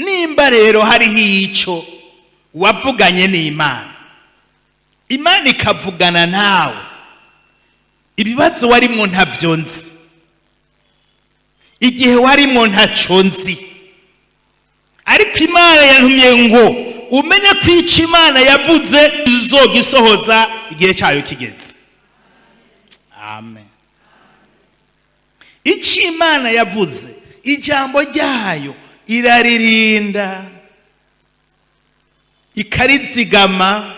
Nimba rero hariho icyo wavuganye n'Imana, Imana ikavugana nawe, ibibazo warimwo ntabyo nzi, igihe warimwo ntacyo nzi, ariko Imana yantumye ngo umenye ko icyo Imana yavuze izogisohoza igihe cyayo kigeze. Amen. Icyo Imana yavuze, ijambo ryayo iraririnda, ikarizigama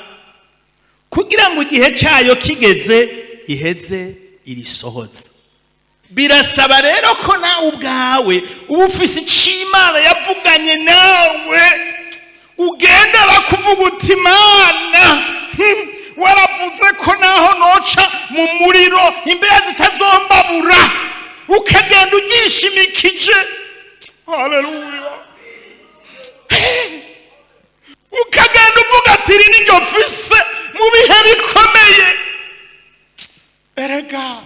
kugira ngo igihe cyayo kigeze iheze irisohoze. Birasaba rero ko nawe ubwawe uba ufise icyo Imana yavuganye nawe, ugendera kuvuga uti: "Imana, waravuze ko naho noca mu muriro imbeho zitazombabura." Ukagenda ugishimikije. Haleluya! Ukagenda uvuga ati: "Iri ni ryo mfise mu bihe bikomeye." Erega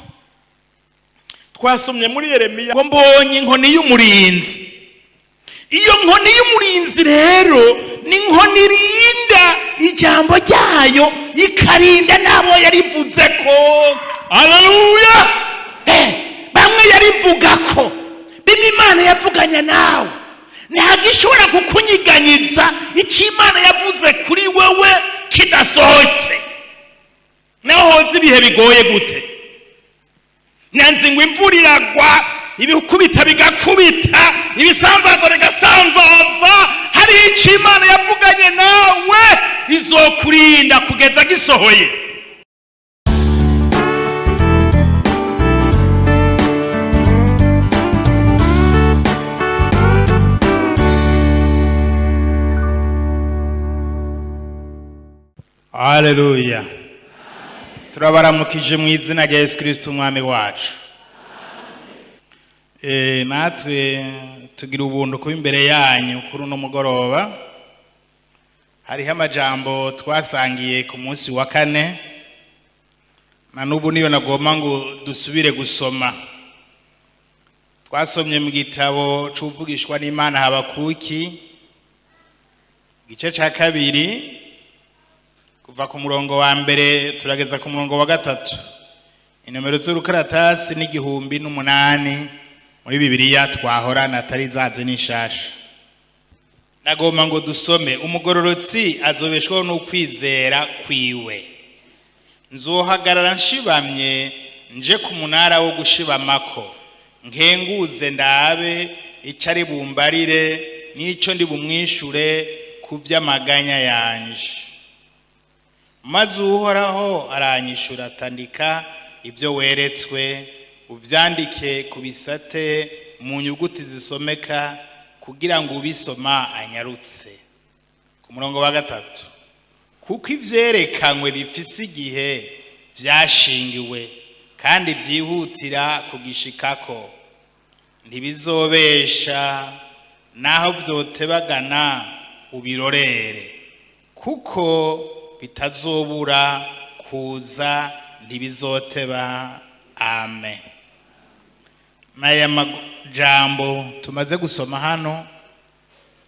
twasomye muri Yeremiya ngo: "Mbonye inkoni y'umurinzi." Iyo nkoni y'umurinzi rero ni inkoni irinda ijambo ryayo, ikarinda n'abo yarivuze ko. Haleluya! Bamwe yarivuga ko bimwe Imana yavuganye nawe, ntabwo ishobora kukunyiganyiza icyo Imana yavuze kuri wewe kidasohotse, naho hoza ibihe bigoye gute. Nanzi ngo imvura iragwa, ibikubita bigakubita, ibisanzaza bigasanzaza, hari icyo Imana yavuganye nawe, izokurinda kugeza gisohoye. Haleluya! Turabaramukije mu izina rya Yesu Kirisito Umwami wacu. Natwe tugira ubuntu kuba imbere yanyu kuri uno mugoroba. Hariho amajambo twasangiye ku munsi wa kane, na n'ubu niyo nagomba ngo dusubire gusoma. Twasomye mu gitabo c'uvugishwa n'Imana Habakuki, igice ca 2, kuva ku murongo wa 1 turageza ku murongo wa 3. Inomero z'urukaratasi ni 1008 muri Bibiliya twahorana, atari zaze n'inshasha. Nagomba ngo dusome: "Umugororotsi azobeshwaho n'ukwizera kwiwe. Nzohagarara nshibamye, nje ku munara wo gushibamako, nkenguze ndabe icyo ari bumbarire n'icyo ndi bumwishure ku vy'amaganya yanje. Maze Uhoraho aranyishura, atandika ibyo weretswe, uvyandike ku bisate mu nyuguti zisomeka, kugira ngo ubisoma anyarutse." Ku murongo wa 3: "Kuko ivyerekanywe bifise igihe vyashingiwe, kandi vyihutira kugishikako, ntibizobesha. Naho vyotebagana, ubirorere, kuko bitazobura kuza, ntibizoteba. Amen." N'aya majambo tumaze gusoma hano,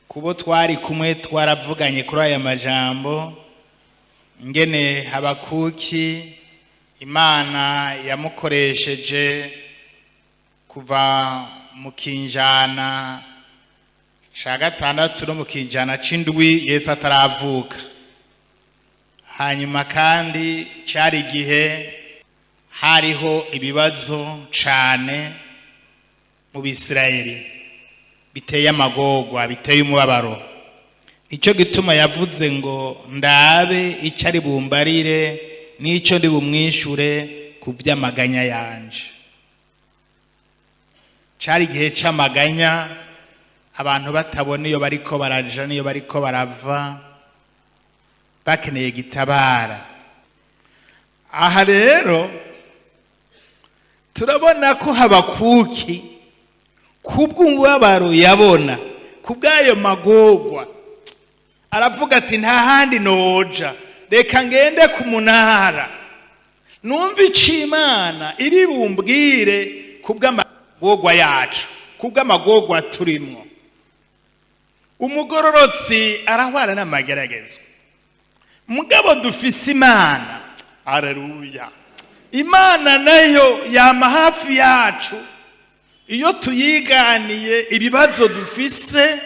kubo twari kumwe twaravuganye kuri aya majambo, ingene Habakuki Imana yamukoresheje kuva mu kinjana ca 6 no mu kinjana c'indwi Yesu ataravuka. Hanyuma kandi cari igihe hariho ibibazo cane mu Bisirayeli, biteye amagorwa, biteye umubabaro. Nicyo gituma yavuze ngo: "Ndabe icyo ari bumbarire n'icyo ndi bumwishure ku vy'amaganya yanje." Cari igihe c'amaganya, abantu batabona iyo bariko baraja n'iyo bariko barava, bakeneye gitabara. Aha rero turabona ko Habakuki, kubw'umubabaro yabona, kubw'ayo magorwa, aravuga ati: "Nta handi noja, reka ngende ku munara numva ico Imana iri bumbwire kubw'amagorwa yacu, kubw'amagorwa turimwo." Umugororotsi arahwana n'amageragezwa, mugabo dufise Imana. Aleluya! Imana nayo yama hafi yacu iyo tuyiganiye ibibazo dufise,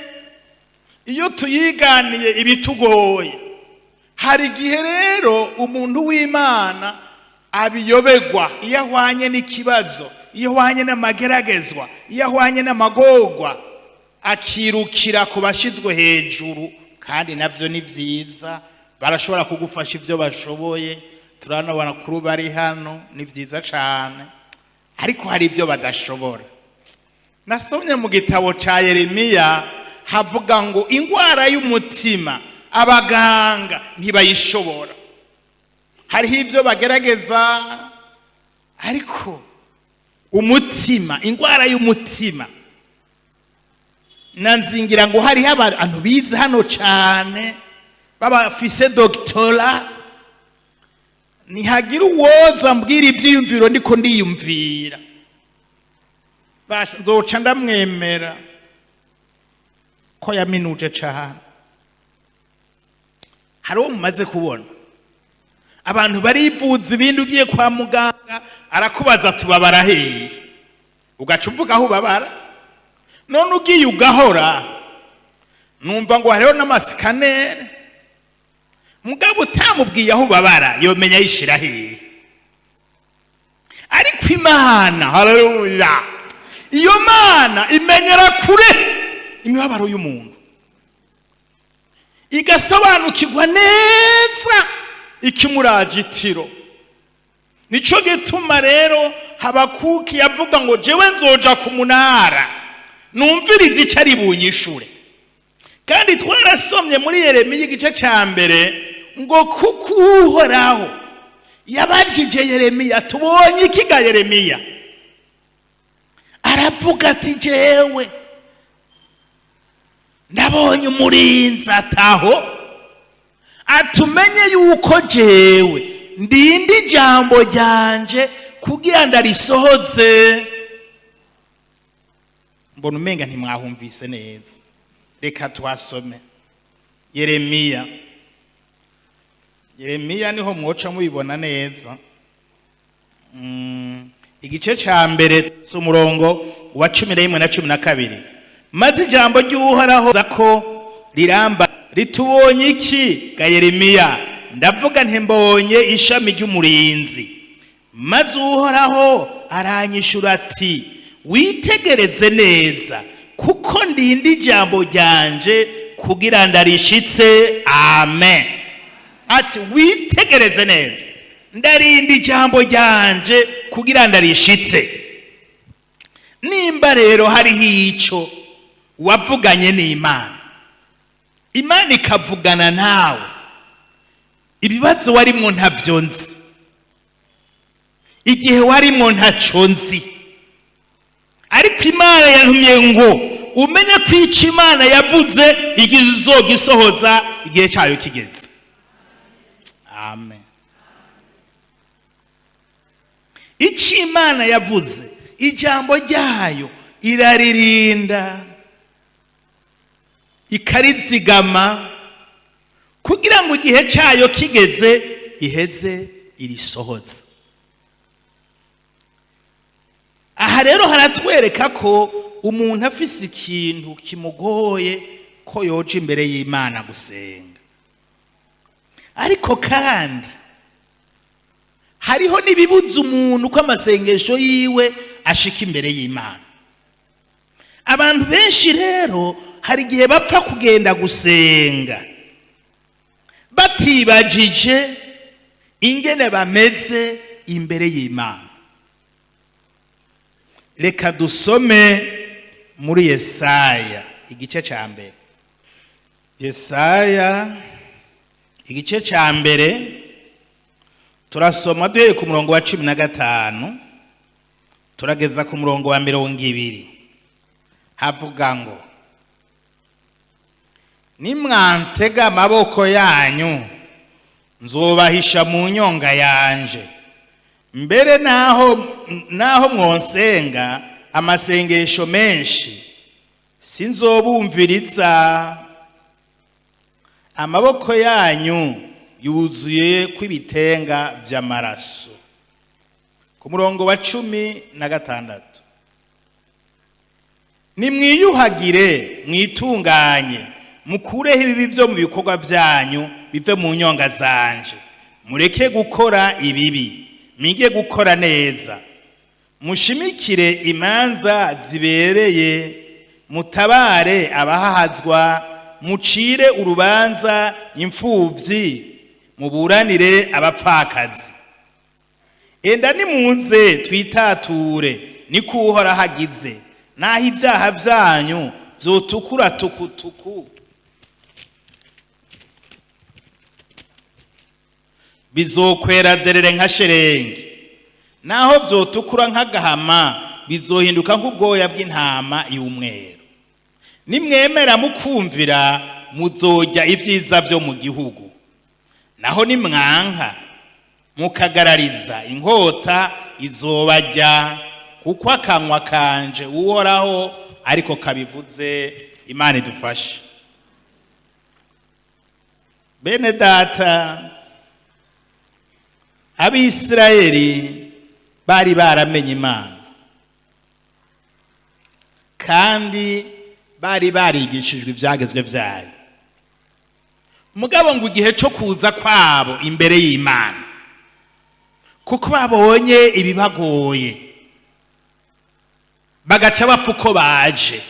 iyo tuyiganiye ibitugoye. Hari igihe rero umuntu w'Imana abiyobegwa iyo ahwanye n'ikibazo, iyo ahwanye n'amageragezwa, iyo ahwanye n'amagorwa, akirukira ku bashyizwe hejuru. Kandi nabyo ni byiza, barashobora kugufasha ibyo bashoboye. Turabona abakuru bari hano, ni byiza cyane, ariko hari ibyo badashobora. Nasomye mu gitabo cya Yeremiya, havuga ngo indwara y'umutima abaganga ntibayishobora. Hariho ibyo bagerageza, ariko umutima, indwara y'umutima, nanzingira ngo hariho abantu bize hano cyane babafise doctorat. Ntihagira uwoza mbwira ibyiyumviro ndiko ndiyumvira, nzoca ndamwemera ko yaminuje cyane. Hari uwo mumaze kubona, abantu barivuza ibindi. Ugiye kwa muganga arakubaza, "Tubabara hehe?" Ugaca uvuga aho ubabara. None ugiye ugahora, numva ngo hariho n'ama scanner, mugabo utamubwiye aho ubabara yomenya yishira hehe? Ariko Imana, haleluya, iyo Mana imenyera kure imibabaro y'umuntu, igasobanukirwa neza ikimuraje itiro. Nico gituma rero Habakuki yavuga ngo: "Jewe nzoja ku munara numvirize icyo ari bunyishure." Kandi twarasomye muri Yeremiya igice ca mbere ngo kuko Uhoraho yabajije Yeremiya: "Tubonye ikiga Yeremiya?" Aravuga ati: "Jewe ndabonye umurinzi ataho." Atumenye yuko jewe ndinda ijambo ryanje kugira ndarisohoze. Mbona umenga ntimwahumvise neza. Reka tuhasome Yeremiya. Yeremiya niho mwoca mubibona neza. Igice ca mbere, umurongo wa 11 na 12. Maze ijambo ry'Uhoraho ko riramba ritubonye iki ga Yeremiya? Ndavuga nti: "Mbonye ishami ry'umurinzi." Maze Uhoraho aranyishura ati: "Witegereze neza, kuko ndinda ijambo ryanje kugira ndarishitse." Amen. Ati: "Witegereze neza, ndarinda ijambo ryanje kugira ndarishitse." Nimba rero hariho ico wavuganye n'Imana, Imana ikavugana nawe, ibibazo warimwo ntavyo nzi, igihe warimwo ntaco nzi, ariko Imana yantumye ngo umenye ko ico Imana yavuze izogisohoza igihe cyayo kigeze. Amen. Icyo Imana yavuze, ijambo ryayo iraririnda, ikarizigama kugira ngo igihe cyayo kigeze iheze irisohoze. Aha rero haratwereka ko umuntu afise ikintu kimugoye ko yoja imbere y'Imana gusenga. Ariko kandi hariho n'ibibuza umuntu ko amasengesho yiwe ashika imbere y'Imana. Abantu benshi rero hari igihe bapfa kugenda gusenga batibajije ingene bameze imbere y'Imana. Reka dusome muri Yesaya igice cya mbere. Yesaya igice cya mbere, turasoma duhereye ku murongo wa 15 turageza ku murongo wa 20. Havuga ngo: "Nimwantega amaboko yanyu, nzobahisha mu nyonga yanje. Mbere naho mwonsenga amasengesho menshi, sinzobumviriza." Amaboko yanyu yuzuye kw'ibitenga vy'amaraso. Ku murongo wa 16: Nimwiyuhagire, mwitunganye, mukureho ibibi vyo mu bikorwa vyanyu, bive mu nyonga zanje. Mureke gukora ibibi, mwige gukora neza. Mushimikire imanza zibereye, mutabare abahahazwa, mucire urubanza imfuvyi, muburanire abapfakazi. Enda nimuze twitature, niko Uhoraho agize. Naho ibyaha vyanyu vyotukura tukutuku, bizokwera derere nka sherenge. Naho vyotukura nk'agahama, bizohinduka nk'ubwoya bw'intama y'umweru. Nimwemera mukumvira, muzorya ivyiza vyo mu gihugu. Naho nimwanka mukagarariza, inkota izobarya, kuko akanwa kanje Uhoraho ariko kabivuze. Imana idufashe. Bene data, Abisirayeli bari baramenye Imana kandi bari barigishijwe ivyagezwe vyayo. Mugabo ngo igihe co kuza kwabo imbere y'Imana, kuko babonye ibibagoye, bagaca bapfa uko baje.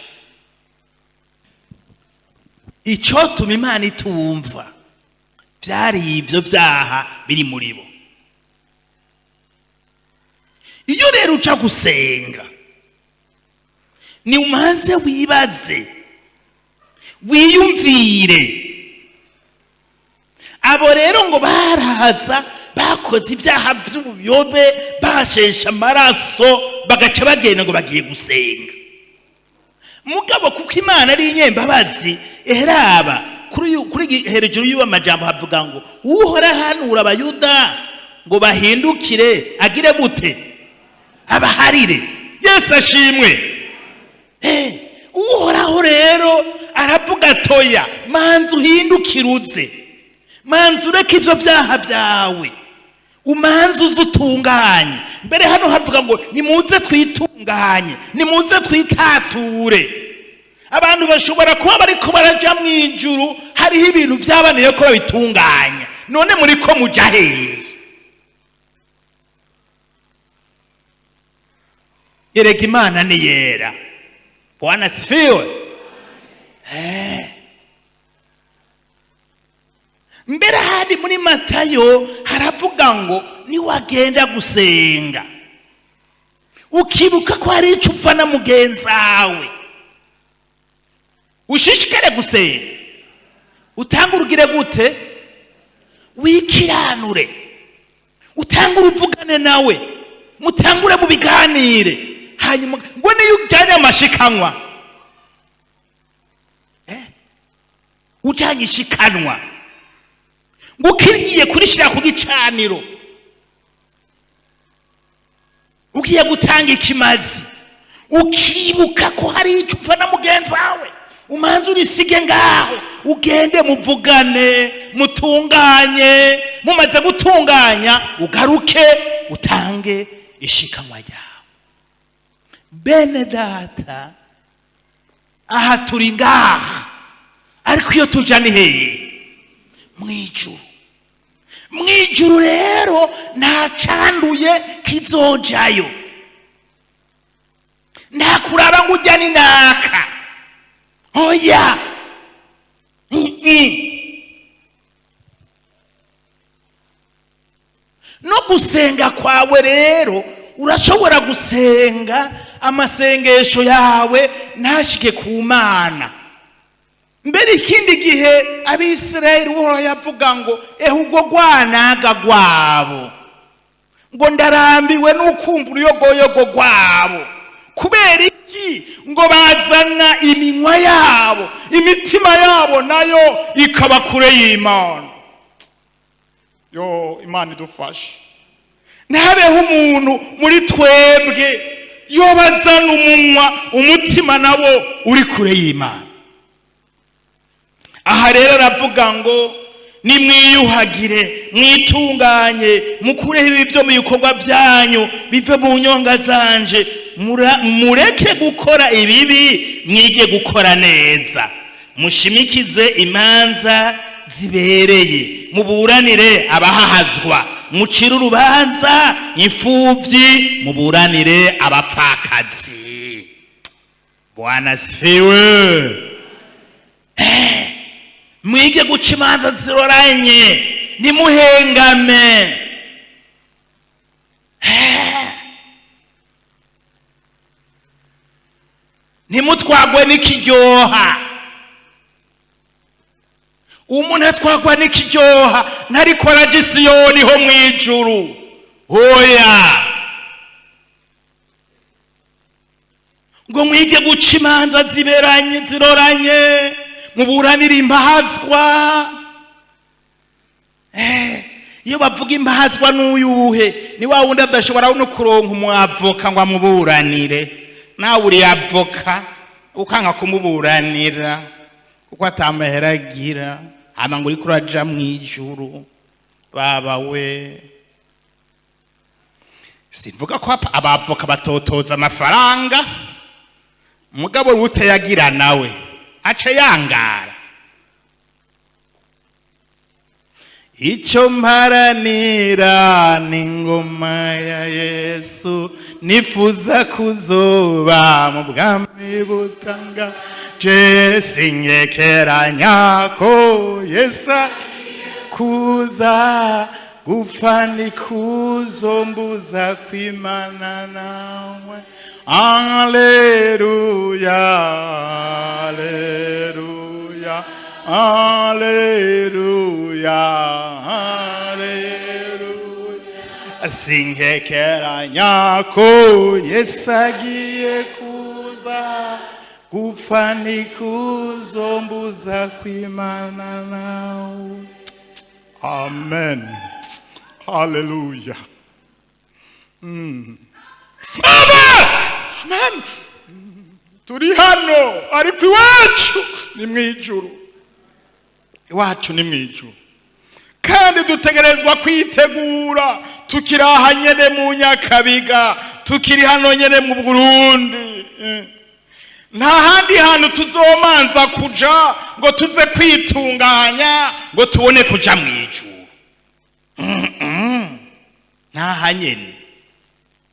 Icotuma Imana itumva vyari ivyo vyaha biri muri bo. Iyo rero uja gusenga, ni umanze wibaze, wiyumvire. Abo rero ngo baraza bakoze ibyaha by'ubuyobe, bashesha amaraso, bagaca bagenda ngo bagiye gusenga. Mugabo kuko Imana ari inyembabazi, eraba kuri hejuru y'uwo majambo havuga ngo Uhora ahanura Abayuda ngo bahindukire, agire gute? Abaharire. Yesu ashimwe. Uhoraho rero aravuga atoya: manza uhindukire uze, manza ureke ivyo vyaha vyawe, umanza uze utunganye. Mbere hano havuga ngo nimuze twitunganye, nimuze twitature. Abantu bashobora kuba bariko baraja mw'ijuru, hariho ibintu vyabaneye ko babitunganya. None muriko muja hehe? Erega Imana ni yera. Bwana asifiwe. Mbere handi muri Matayo haravuga ngo niwagenda gusenga ukibuka ko hari ico upfa na mugenzi wawe, ushishikare gusenga, utangure ugire gute? Wikiranure, utangure uvugane nawe, mutangure mu biganire. Hanyuma ngo niyo ujyanye amashikanwa, ujyanye ishikanwa, ngo ukigiye kurishira ku gicaniro, ugiye gutanga ikimazi, ukibuka ko hari icyo upfa na mugenzi wawe, umanze urisige ngaho, ugende muvugane, mutunganye. Mumaze gutunganya, ugaruke utange ishikanwa ryawe. Bene data, aha turi ngaha, ariko iyo tuja ni hehe? Mwijuru. Mwijuru rero nta canduye kizojayo, nta kuraba ngo ujya ni naka, oya. No gusenga kwawe rero, urashobora gusenga amasengesho yawe ntashike ku Mana. Mbere ikindi gihe Abisirayeli, Uhoraho yavuga ngo ehe ubwo rwanaga rwabo, ngo ndarambiwe n'ukumva uruyogoyogo rwabo. Kubera iki? Ngo bazana iminwa yabo, imitima yabo nayo ikaba kure y'Imana. Yo, Imana idufashe, ntabeho umuntu muri twebwe yobazana umunwa, umutima nawo uri kure y'Imana. Aha Aha rero aravuga ngo nimwiyuhagire, mwitunganye, mukureho ibi byo mu bikorwa byanyu, bive mu nyonga zanje, mureke gukora ibibi, mwige gukora neza, mushimikize imanza zibereye, muburanire abahahazwa, mucire urubanza imfubyi, muburanire abapfakazi. Bwana asifiwe. Mwige guca imanza ziroranye, ntimuhengame. Ntimutwagwe n'ikiryoha. Umuntu atwagwa n'ikiryoha ntariko araja Isiyoni ho mu ijuru. Hoya, ngo mwige guca imanza ziberanye, ziroranye, muburanire imbahazwa. Iyo bavuga imbahazwa n'uyuhe? Ni wa wundi adashobora no kuronka umwavoka ngo amuburanire. Nawe uri avoka ukanga kumuburanira kuko atamahera agira, hama ngo uriko uraja mw'ijuru. Baba we, simvuga ko abavoka batotoza amafaranga, mugabo utayagira nawe aca yangara. Icyo mparanira ni ingoma ya Yesu, nifuza kuzoba mu bwami butangaje, sinkekeranya ko Yesu kuza gupfa nikuzombuza kwimana nawe. Alleluya, alleluya, alleluya, alleluya. Sinkekeranya ko Yesu agiye kuza gupfa nikuzombuza kwimana nawe. Amen. Haleluya. Amen. Amen. Turi hano ariko iwacu ni mu ijuru. Iwacu ni mu ijuru. Kandi dutegerezwa kwitegura tukiri aha nyene mu Nyakabiga, tukiri hano nyene mu Burundi. Nta handi hantu tuzomanza kuja ngo tuze kwitunganya ngo tubone kuja mu ijuru. Nta hanyene.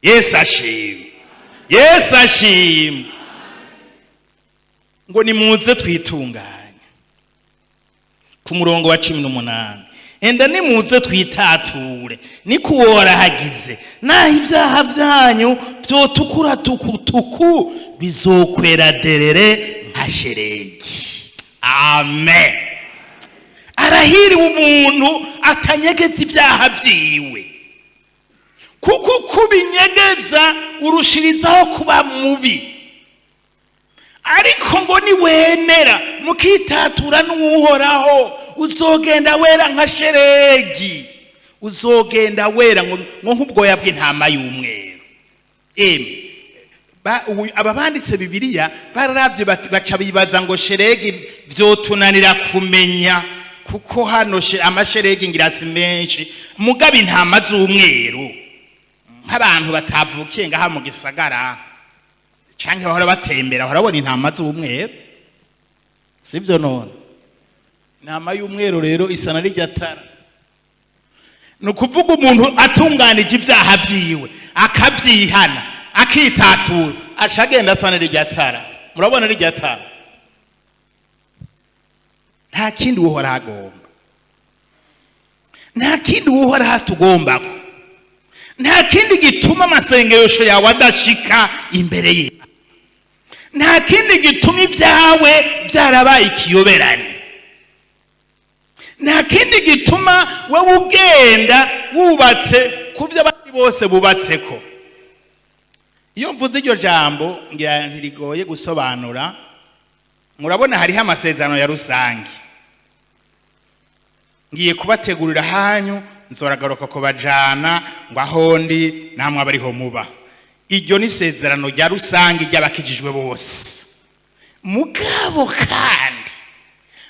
Yesu ashimwe, Yesu ashimwe. Ngo nimuze twitunganye. Ku murongo wa 18, enda nimuze twitature, nikuworahagize, naho ibyaha byanyu vyotukura tukutuku, bizokwera derere nka sheregi. Amen. Arahiriwe umuntu atanyegeza ibyaha vyiwe, kuko uko ubinyegeza urushirizaho kuba mubi. Ariko ngo niwemera mukitatura n'Uhoraho, uzogenda wera nka sheregi, uzogenda wera ngo nk'ubwoya bw'intama y'umweru. Emwe, aba banditse Bibiliya bararavye baca bibaza ngo sheregi vyotunanira kumenya, kuko hano amasheregi ngira si menshi, mugabo intama z'umweru nk'abantu batavukiye ngaha mu gisagara canke bahora batembera barabona intama z'umweru, sivyo? None intama y'umweru rero isa na rirya tara. Ni ukuvuga umuntu atunganije ibyaha vyiwe, akavyihana, akitatura, aca agenda asa na rirya tara. Murabona rirya tara? Nta kindi Uhoraho agomba, nta kindi Uhoraho atugombako, nta kindi gituma amasengesho yawe adashika imbere ye, nta kindi gituma ibyawe byarabaye ikiyoberane, nta kindi gituma wowe ugenda wubatse ku byo abandi bose bubatseko. Iyo mvuze iryo jambo ngira ntirigoye gusobanura. Murabona hariho amasezerano ya rusange, ngiye kubategurira hanyu, nzoragaruka kubajana ngo aho ndi namwe abariho muba. Iryo ni isezerano rya rusange ry'abakijijwe bose. Mugabo kandi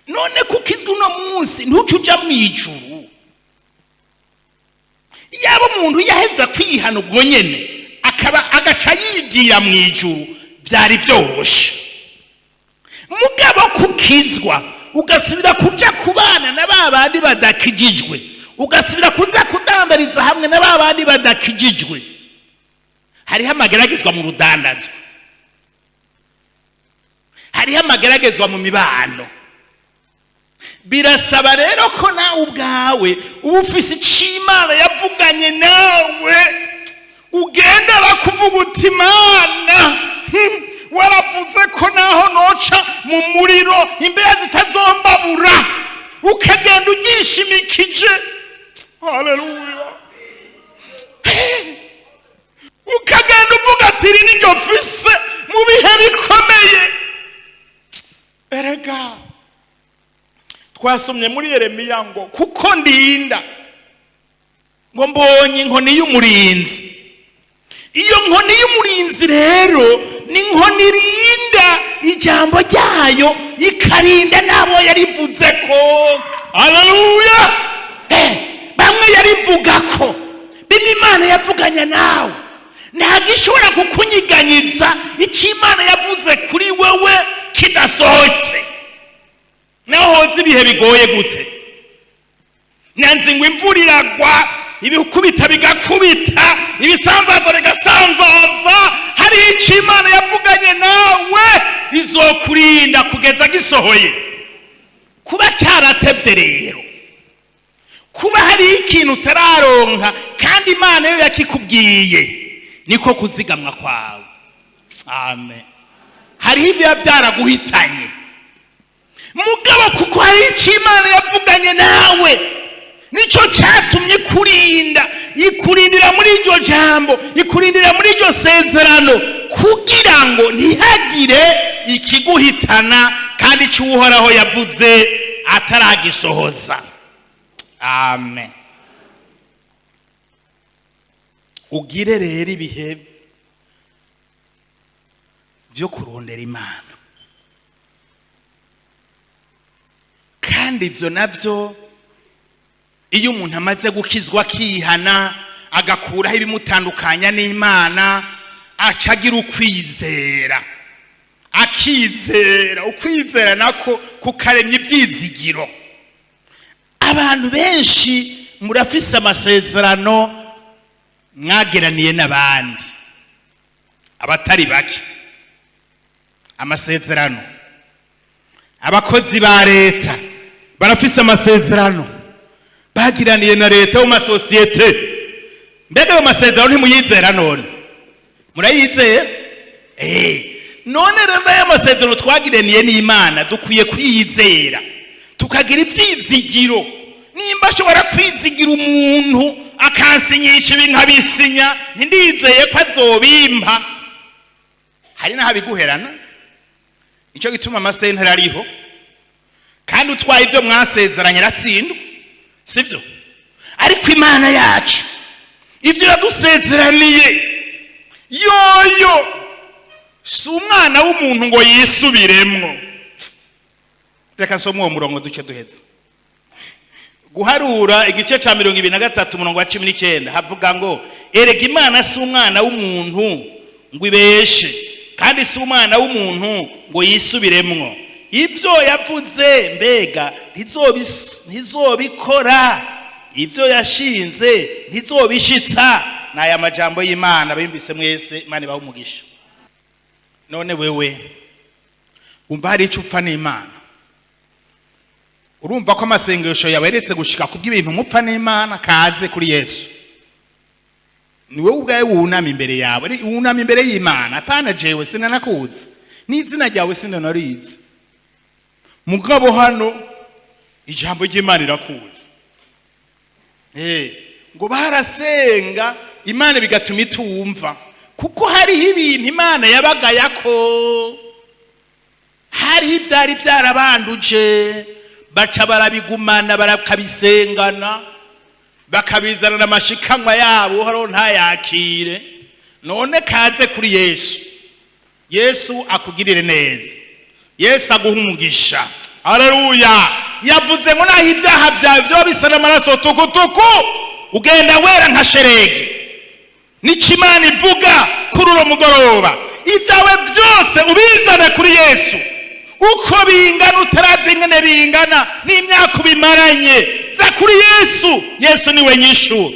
none kuko Munsi ntuce uja mu ijuru. Yaba umuntu yaheza kwihana ubwo nyene, akaba agaca yigira mu ijuru, byari byoroshe. Mugabo kukizwa ugasubira kuja kubana na ba bandi badakijijwe, ugasubira kuza kudandariza hamwe na ba bandi badakijijwe, hariho amageragezwa mu rudandazwa, hariho amageragezwa mu mibano. Birasaba rero ko nawe ubwawe uba ufise icyo Imana yavuganye nawe, ugendera kuvuga uti: "Imana, waravuze ko naho noca mu muriro imbeho zitazombabura." Ukagenda ugishimikije. Haleluya! Ukagenda uvuga ati: "Iri ni ryo mfise mu bihe bikomeye." Erega twasomye muri Yeremiya ngo: "Kuko ndinda ngo mbonye inkoni y'umurinzi." Iyo nkoni y'umurinzi rero ni inkoni irinda ijambo ryayo, ikarinda n'abo yarivuze ko. Haleluya! Bamwe yarivuga ko bimwe Imana yavuganye nawe, ntabwo ishobora kukunyiganyiza icyo Imana yavuze kuri wewe kidasohotse, naho hoza ibihe bigoye gute. Nanzi ngo imvura iragwa, ibikubita bigakubita, ibisanzaza bigasanzaza, hari icyo Imana yavuganye nawe, izokurinda kugeza gisohoye. Kuba cyaratebye rero, kuba hari ikintu utararonka kandi Imana yo yakikubwiye, niko kuzigamwa kwawe. Amen. Hariho ibiba byaraguhitanye, mugabo kuko hari icyo Imana yavuganye nawe, nicyo cyatumye ikurinda, ikurindira muri iryo jambo, ikurindira muri iryo sezerano, kugira ngo ntihagire ikiguhitana kandi icyo Uhoraho yavuze ataragisohoza. Amen. Ugire rero ibihe byo kurondera Imana. Kandi ibyo nabyo, iyo umuntu amaze gukizwa, akihana, agakuraho ibimutandukanya n'Imana, aca agira ukwizera, akizera. Ukwizera nako kukaremya ibyizigiro. Abantu benshi murafise amasezerano mwageraniye n'abandi, abatari bake amasezerano. Abakozi ba leta barafise amasezerano bagiraniye na leta mu masosiyete. Mbega ayo masezerano ntimuyizera? None murayizera? None rero ayo masezerano twagiraniye n'Imana dukwiye kwiyizera, tukagira ibyizigiro. Nimba ashobora kwizigira umuntu akansinyisha ibi nkabisinya, ntindizeye ko azobimpa. Hari n'aho abiguherana. Nicyo gituma amasentare ariho. Kandi utwaye ibyo mwasezeranye aratsindwa, sibyo? Ariko Imana yacu, ibyo yadusezeraniye yoyo si umwana w'umuntu ngo yisubiremwo. Reka nsome uwo murongo duce duheze. Guharura igice ca 23, umurongo wa 19, havuga ngo: "Erega Imana si umwana w'umuntu ngo ibeshe, kandi si umwana w'umuntu ngo yisubiremwo. Ibyo yavuze mbega ntizobikora? Ibyo yashinze ntizobishitsa?" Ni aya majambo y'Imana bimvise mwese. Imana ibahe umugisha. None wewe wumva hari icyo upfa n'Imana? Urumva ko amasengesho yawe yeretse gushika kubw'ibintu mupfa n'Imana? Kaze kuri Yesu. Ni wowe ubwawe wunama imbere yawe, wunama imbere y'Imana. Apana jewe, sinanakuzi, n'izina ryawe sinanarizi. Mugabo hano ijambo ry'Imana irakuzi. Ngo barasenga Imana bigatuma itumva, kuko hariho ibintu Imana yabagayako, hariho ibyari byarabanduje, baca barabigumana, barakabisengana, bakabizanana amashikanwa yabo, Uhoraho ntayakire. None kaze kuri Yesu. Yesu akugirire neza, Yesu aguha umugisha. Haleluya! Yavuze ngo naho ibyaha byawe byoba bisa n'amaraso tukutuku, ugenda wera nka sheregi. Nico Imana ivuga kuri uno mugoroba. Ibyawe byose ubizane kuri Yesu uko bingana, utaravye ingene bingana n'imyaka ubimaranye. Za kuri Yesu. Yesu niwe nyishu.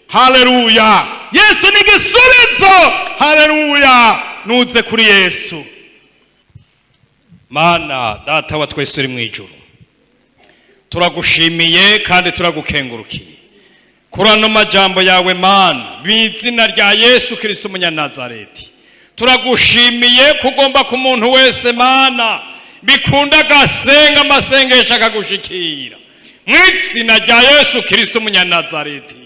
Haleluya! Yesu ni igisubizo. Haleluya! Nuze kuri Yesu. Mana Data wa twese uri mu ijuru, turagushimiye kandi turagukengurukiye kuri ano majambo yawe. Mana, mu izina rya Yesu Kirisito umunyanazareti, turagushimiye kugomba ku muntu wese, Mana, bikunda agasenga amasengesho akagushikira. Mu izina rya Yesu Kirisito umunyanazareti,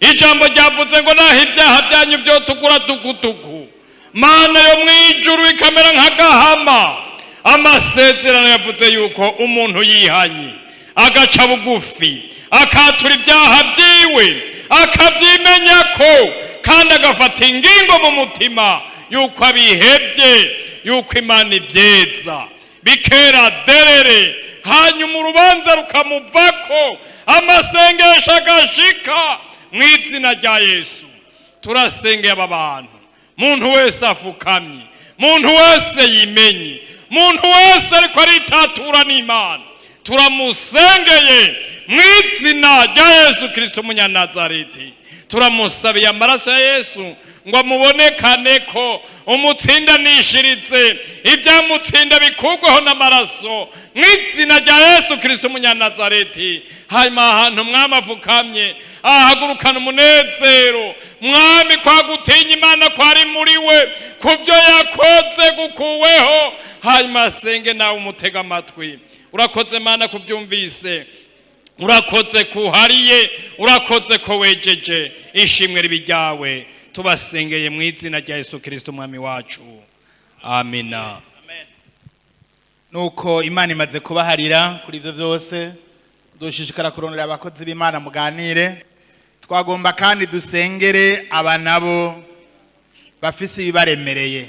ijambo ryavuze ngo naho ibyaha byanyu byotukura tukutuku, Mana yo mu ijuru, ikamera nk'agahama. Amasezerano yavuze yuko umuntu yihanye, agaca bugufi, akatura ibyaha byiwe, akabyimenya ko kandi agafata ingingo mu mutima yuko abihebye, yuko Imana ibyeza bikera derere, hanyuma urubanza rukamuvako, amasengesho agashika. Mu izina rya Yesu turasengeye aba bantu. Muntu wese afukamye, muntu wese yimenye, muntu wese ariko aritatura n'Imana, turamusengeye mu izina rya Yesu Kirisito umunyanazareti. Turamusabiye amaraso ya Yesu ngo amubonekane ko umutsindanishiritse, ibyamutsinda bikurweho n'amaraso mu izina rya Yesu Kirisito umunyanazareti. Hanyuma ahantu Mwami afukamye ahagurukana umunezero, Mwami, kwa gutinya Imana kwari muri we ku byo yakoze gukuweho, hanyuma asenge nawe umutega amatwi. Urakoze Mana kubyumvise, urakoze kuhariye, urakoze ko wejeje. Ishimwe ribi ryawe. Tubasengeye mu izina rya Yesu Kirisito umwami wacu, amina. Nuko Imana imaze kubaharira kuri ibyo byose, dushishikara kurondera abakozi b'Imana muganire. Twagomba kandi dusengere aba nabo bafise ibibaremereye,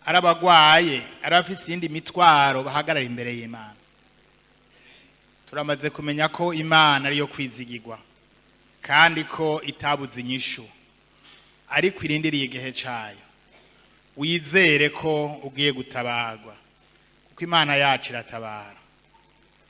ari abagwaye, ari abafise iyindi mitwaro, bahagarara imbere y'Imana. Turamaze kumenya ko Imana ariyo kwizigirwa kandi ko itabuze inyishu, ariko irindiriye igihe cayo. Wizere ko ugiye gutabarwa, kuko Imana yacu iratabara.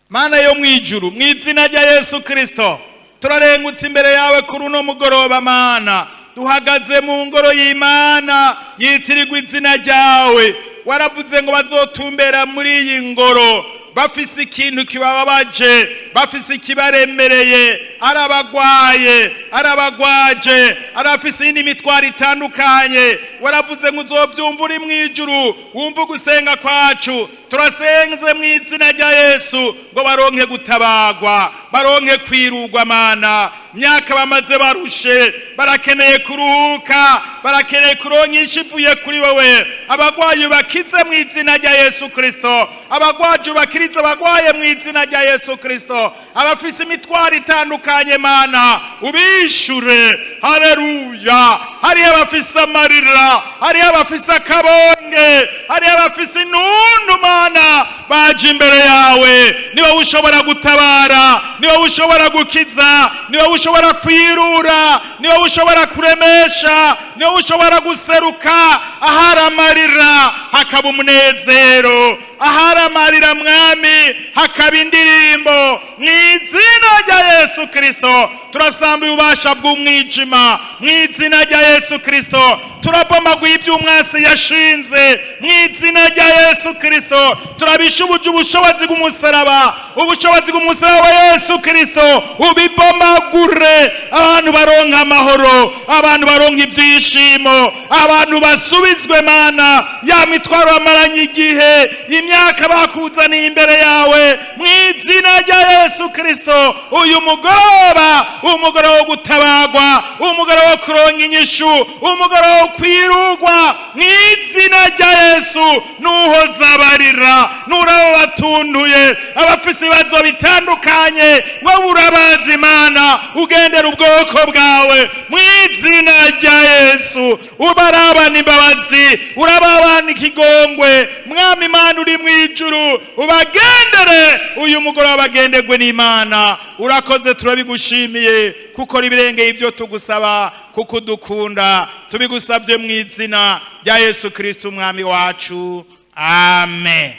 Mana yo mu ijuru, mu izina rya Yesu Kirisito, turarengutse imbere yawe kuri uno mugoroba. Mana, duhagaze mu ngoro y'Imana yitirirwa izina ryawe. Waravuze ngo bazotumbera muri iyi ngoro bafise ikintu kibababaje, bafise ikibaremereye, ari abagwaye, ari abagwaje, ari abafise iyindi mitwaro itandukanye. Waravuze ngo uzovyumva uri mu ijuru, wumva ugusenga kwacu. Turasenze mu izina rya Yesu ngo baronke gutabagwa, baronke kwirugwa. Mana, myaka bamaze barushe, barakeneye kuruhuka, barakeneye kuronka ivuye kuri wowe. Abagwayi bakize mu izina rya Yesu Kristo, abagwaje bakirize abagwaye mu izina rya Yesu Kristo. Abafise imitwaro itandukanye, Mana, ubishure. Haleluya! Hariho abafise amarira, hariho abafise akabonge, hariho abafise intuntu. Mana, baje imbere yawe. Niba ushobora gutabara, niba ushobora gukiza, niba ushobora kwirura, niba ushobora kuremesha, niba ushobora guseruka ahari amarira hakaba umunezero, ahari amarira, Mwami, hakaba indirimbo. Mu izina rya Yesu Kirisito turasambuye ububasha bw'umwijima. Mu izina rya Yesu Kirisito turabomaguye iby'umwasi yashinze. Mu izina rya Yesu Kirisito turabishubuje ubushobozi bw'umusaraba. Ubushobozi bw'umusaraba wa Yesu Kirisito ubibomagure, abantu baronka amahoro, abantu baronka ibyishimo, abantu basubizwe, Mana, ya mitwaro bamaranye igihe, imyaka bakuzaniye imbere yawe, mu izina rya Yesu. Yesu Kristo, uyu mugoroba, umugoroba wo gutabagwa, umugoroba wo kuronka inyishu, umugoroba wo kwirugwa, mu izina rya Yesu. Nuhoza abarira, nurabo batuntuye, abafise ibibazo bitandukanye, wowe urabazi Imana. Ugendera ubwoko bwawe mu izina rya Yesu, ubarabana imbabazi, urababana ikigongwe. Mwami Imana uri mu ijuru, ubagendere uyu mugoroba, bagenderwe n'Imana. Urakoze, turabigushimiye kuko ibirengeye ibyo tugusaba, kuko udukunda. Tubigusabye mu izina rya Yesu Kristo Umwami wacu, amen.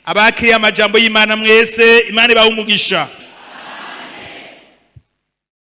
Abakiriye amajambo y'Imana mwese, Imana ibahe umugisha.